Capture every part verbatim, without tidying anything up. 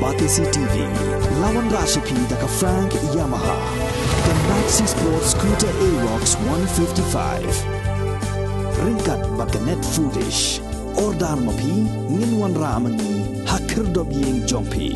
R T C T V, la wanrah sha phi da ka Frank Yamaha, ka Maxi Sport Scooter Aerox one fifty-five. Ryngkat bad ka Net Foodish. Order ma phi, ngin wanrah ma ngi ha khyrdop ïing jong phi.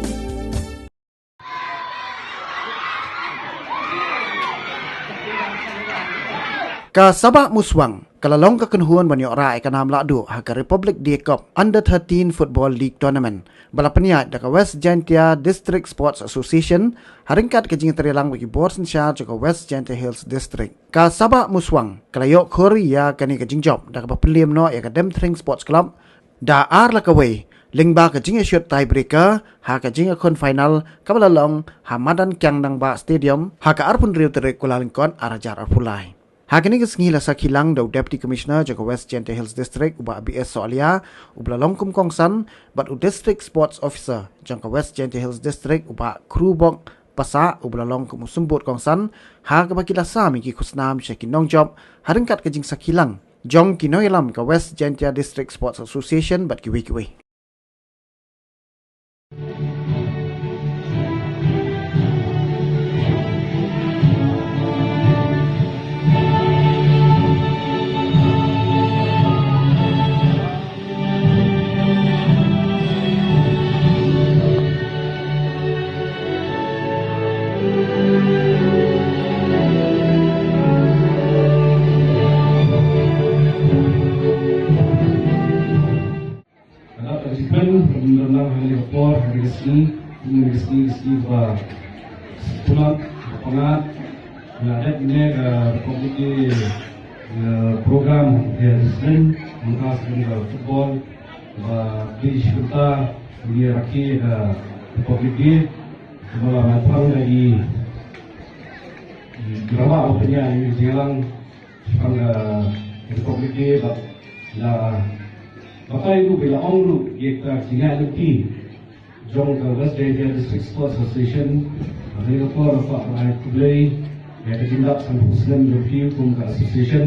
Ka Sabah Muswang ka la long ka kynhun ban ïoh rah ïa ka nam lahduh ha ka Republic Day Cup Under thirteen Football League Tournament ba la pynïaid da ka West Jaintia District Sports Association, ha ryngkat ka jingïatreilang bad ki bor synshar jong ka West Jaintia Hills District. Ka Sabah Muswang ka la ïoh khur ïa kane ka jingjop da kaba pynliem noh ïa ka Demthring Sports Club da ar la kawei, lyngba ka jingïashut tiebreaker ha ka jingïakhun final kaba la long ha madan Kiang Nangbah Stadium ha ka arphew hynriew tarik Kyllalyngkot arhajar arphew lai. Ha kane ka sngi la sakhi lang da u Deputy Commissioner jong ka West Jaintia Hills District, u Bah B S Sohlia, uba la long kum kongsan, bad u District Sports Officer jong ka West Jaintia Hills District, u Bah Krubok Passah, uba la long kum u symbud kongsan, ha kaba ki la sam ïa ki khusnam sha ki nongjop ha ryngkat ka jingsakhi lang jong ki nongïalam ka West Jaintia District Sports Association bad kiwei kiwei. Ka dap ka jingpynlong nang ha kane ka por, ha kane ka sngi, ha kane ka sngi, ka sngi ba sngewtynnat, ba pyngngad, nga dep ne ka Republic Day, eh, program, eh, wrestling, mynta ka football, ba dei shi kynta, ïa rakhe ka Republic Day, ba la mynta ka i, i drama ba pynïaid, i jingïalang, shaphang, eh, Republic Day, bad la batai ruh, bad la ong ruh ïa ka jingïaid lynti jong ka West Jaintia District Sports Association. Bad ha kane ka por, nga kwah ban ai khublei ïa ka jingdap sanphew snem jong phi kum ka association.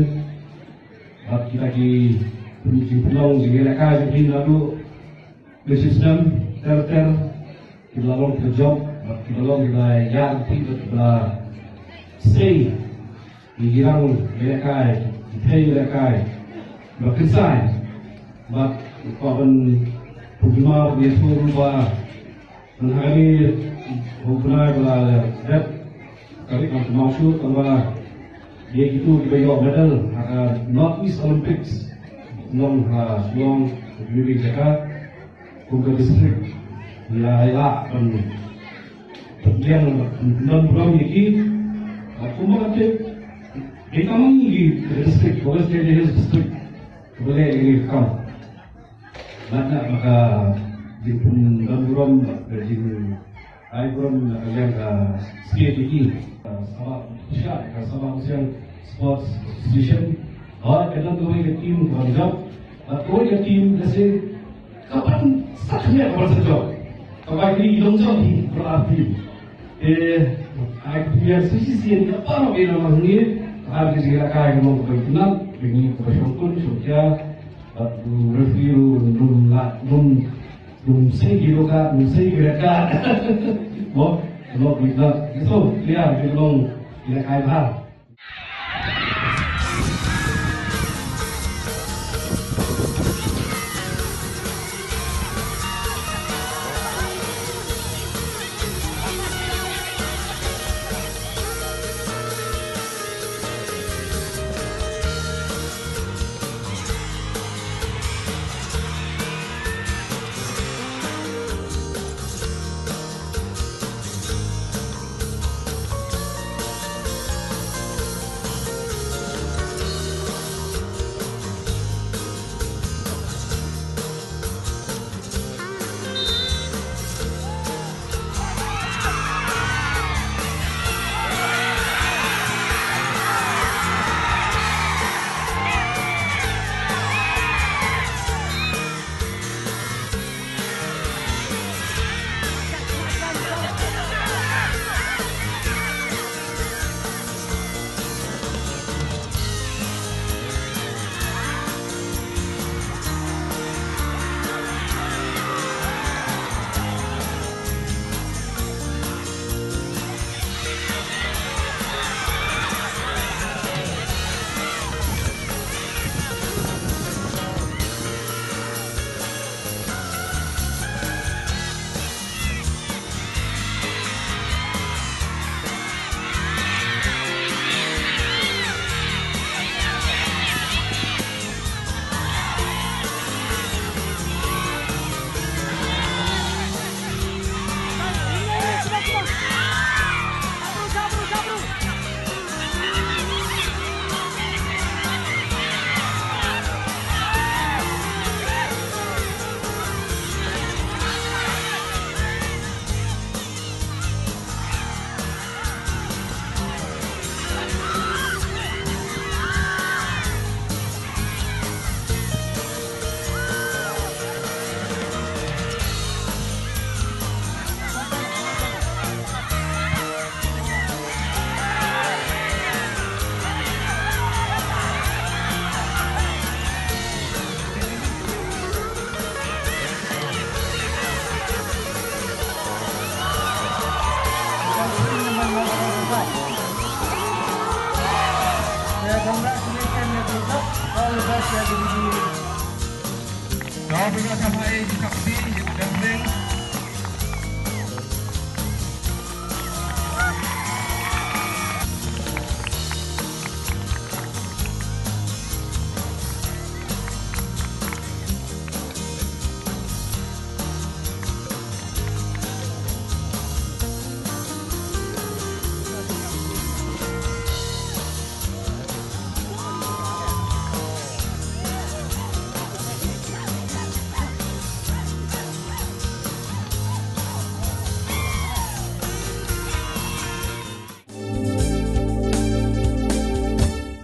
Bad kita ki pyn-, jingpynlong jingïalehkai jong phi naduh pynshipsnem ter ter, ki la long ki jop, bad ki la long ki la ïa, ki la sei, ki rang ïalehkai, ki thei ïalehkai, bad kynsai, bad kwah ban pynbna ïa shuh ruh ba, ban ha kane, ban pynai ba la dep, ka ri kan kynmaw shuh, tang ba ïa kitu kiba ïoh medal ha ka North East Olympics, long ha Shillong, ka jaka, kum ka district, la ïa ban pynbiang, ban pynbiang ïa ki, ah, kum ka tip, dei ka mang ïa ki district, ka West Jaintia Hills District, ka ba leh ïa ki kam. Lada ba ka jingpynbiang, ba ka jing Ai burom na ka liang ka state ïa ki, ka Sabah, ka Sabah Muswang Sports Association. Hooid, ka don kawei ka team ka ban jop. Bad kawei ka team ka seng ka ban sa khyndiat ka ban sa jop. Ka bai kli ki long jop hi, ka ban team. Te ai ka team shisien ka baroh ki nongïalam hangne. Ka ban ki jingïalehkai ka long ka ban kynat, ka ban shongkun shongkia. Bad u referee ruh um lah, um Num sei ki rokat, num sei ki rokat. Mo, mo ki rokat. Itu, ya, ki long, ya, kai bha. Kau bina ka bai, ka